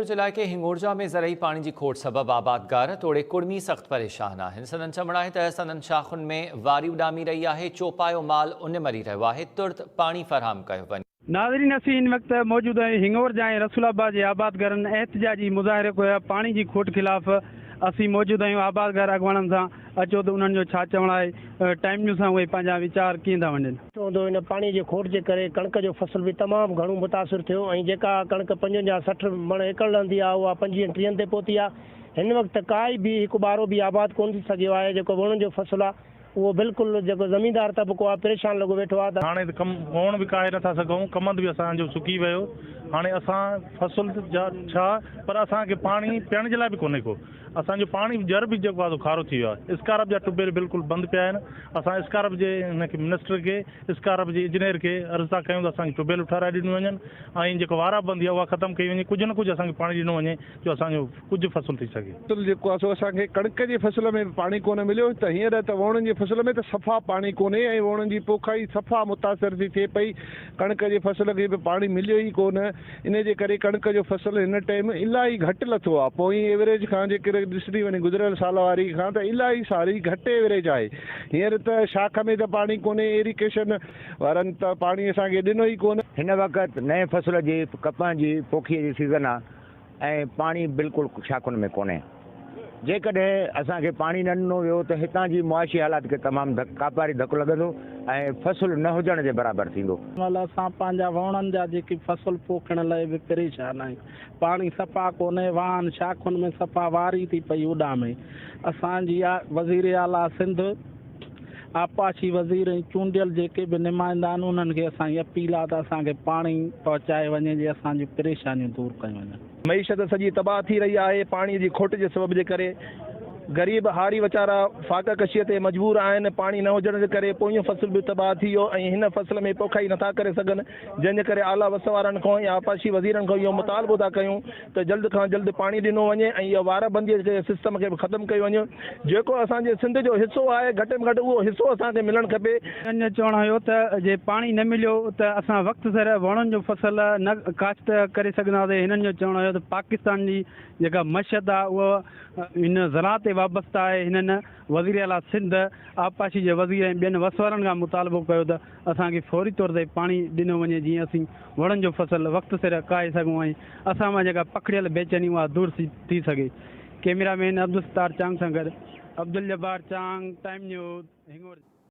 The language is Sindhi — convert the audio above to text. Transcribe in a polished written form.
جي علائقي هنڱورجا ۾ زرعي پاڻي جي کوٽ سبب آبادگار توڙي ڪڙمي سخت پريشان آهن. سندن چوڻ آهي ته سندن شاخن ۾ واري اڏامي رهي آهي، چوپايو مال ان مري رهيو آهي، ترت پاڻي فراهم ڪيو وڃي. ناظرين اسين هن وقت موجود آهيون هنڱورجا ۽ رسول آباد جي آبادگارن احتجاجي مظاهرو ڪيو آهي پاڻي جي کوٽ خلاف اسين موجود آهيون آبادگار اڳواڻن سان اچو ته انهن جو ڇا چوڻ آهي ٽائيم نيوز سان اهي پنهنجا ويچار ڪيئن ٿا ونڊين. هوندو هن پاڻي جي کوٽ جي ڪري ڪڻڪ جو فصل به تمام گهڻو متاثر ٿيو ۽ جيڪا ڪڻڪ 55 60 مڻ ايڪڙ لهندي آهي اها 25 ٽيهن تي پهتي آهي هن وقت ڪائي به هڪ ٻارو به آباد ڪونه ٿي سگهيو آهي جيڪو ووڻن جو فصل آهي اهو بلڪل جيڪو زميندار طبقو آهي پريشان لڳو ويٺو آهي ته. هاڻي ته ڪم ووڻ به ڪاهي نٿا سگهون، ڪمند به اسان جو سڪي ويو، هاڻي اسان فصل جا ڇا پر اسان کي پاڻي پيئڻ جي لاء به ڪونهي ڪو، اسان جو پاڻي جر به جيڪو آهي سو کارو ٿي ويو آهي، اسڪارپ جا ٽوبيل بلڪل بند پيا آهن، اسان اسڪارپ جي هن کي منسٽر کي اسڪارپ جي انجنيئر کي عرض ٿا ڪيون ته اسان کي ٽوبيل ٺهرائي ڏنيون وڃن ۽ جيڪو وارا بندي آهي اها ختم ڪئي وڃي، ڪجهه نه ڪجهه اسان کي پاڻي ڏنو وڃي جو اسان جو ڪجهه فصل ٿي سگهي. فصل جيڪو آهي سو اسان کي ڪڻڪ جي فصل ۾ به پاڻي ڪونه مليو ته هينئر ته ووڻن جي فصل ۾ ته صفا پاڻي ڪونهي ۽ ووڻن جي پوکائي صفا متاثر ٿي ٿئي پئي ڪڻڪ جي فصل کي به پاڻي مليو ئي ڪونه ان جي ڪري ڪڻڪ جو فصل هن ٽيم الاهي گهٽ لٿو آهي پوئين ايوريج کان جيڪر ڏسجي وڃي گذريل سال واري کان ته الاهي ساري گهٽ ايوريج آهي هينئر ته شاخ ۾ ته پاڻي ڪونهي ايريڪيشن وارن ته پاڻي اسان کي ڏنو ئي ڪونه. هن وقت نئين فصل جي ڪپهه جي پوکيء جي سيزن آهي ۽ پاڻي بلڪل شاخن ۾ ڪونهي. جيڪڏهن اسان کي پاڻي نه ڏنو ويو ته هتان جي معاشي حالات کي تمام ڌڪ ڪاپاري ڌڪ لڳندو ۽ فصل نه هجڻ جي برابر ٿيندو. هن مهل اسان پنهنجا ووڻن جا جيڪي فصل پوکڻ لئه به پريشان آهيون. پاڻي صفا ڪونهي، واهن شاخن ۾ صفا واري ٿي پئي اڏامي. اسان جي وزير اعليٰ سنڌ، آبپاشي وزير ۽ چونڊيل جيڪي به نمائندا آهن انهن کي اسان جي اپيل آهي ته اسان کي پاڻي پهچائي وڃي جي اسان جون پريشانيون دور ڪيون وڃن. معيشت سڄي تباهه ٿي رهي آهي، پاڻي جي کوٽ جي سبب جي ڪري غريب هاري ويچارا فاقه ڪشي تي مجبور آهن، پاڻي نه هجڻ جي ڪري پويون فصل به تباهه ٿي ويو ۽ هن فصل ۾ پوکائي نٿا ڪري سگهن، جنهن جي ڪري اعليٰ وس وارن کان ۽ آبپاشي وزيرن کان اهو مطالبو ٿا ڪيون ته جلد کان جلد پاڻي ڏنو وڃي ۽ اهو واره بندي جي سسٽم کي به ختم ڪيو وڃي جيڪو اسان جي سنڌ جو حصو آهي گهٽ ۾ گهٽ اهو حصو اسان کي ملڻ کپي. هنن جو چوڻ هيو ته جي پاڻي نه مليو ته اسان وقت سر ووڻن جو فصل نه ڪاشت ڪري سگهنداسين هنن جو چوڻ هيو ته پاڪستان جي جيڪا معشت آهي اها هن زراعت تي وابسته آهي هنن وزيراعليٰ سنڌ آبپاشي جي وزير ۽ ٻين وس وارن کان مطالبو ڪيو ته اسان کي فوري طور تي پاڻي ڏنو وڃي جيئن اسين وڻن جو فصل وقت سر ڪاهي سگهون ۽ اسان مان جيڪا پکڙيل بيچيني اها دور ٿي سگهي. ڪئميرا مين عبدالستار چانگ سان گڏ عبدالجبار چانگ، ٽائيم نيوز، هنڱورجا.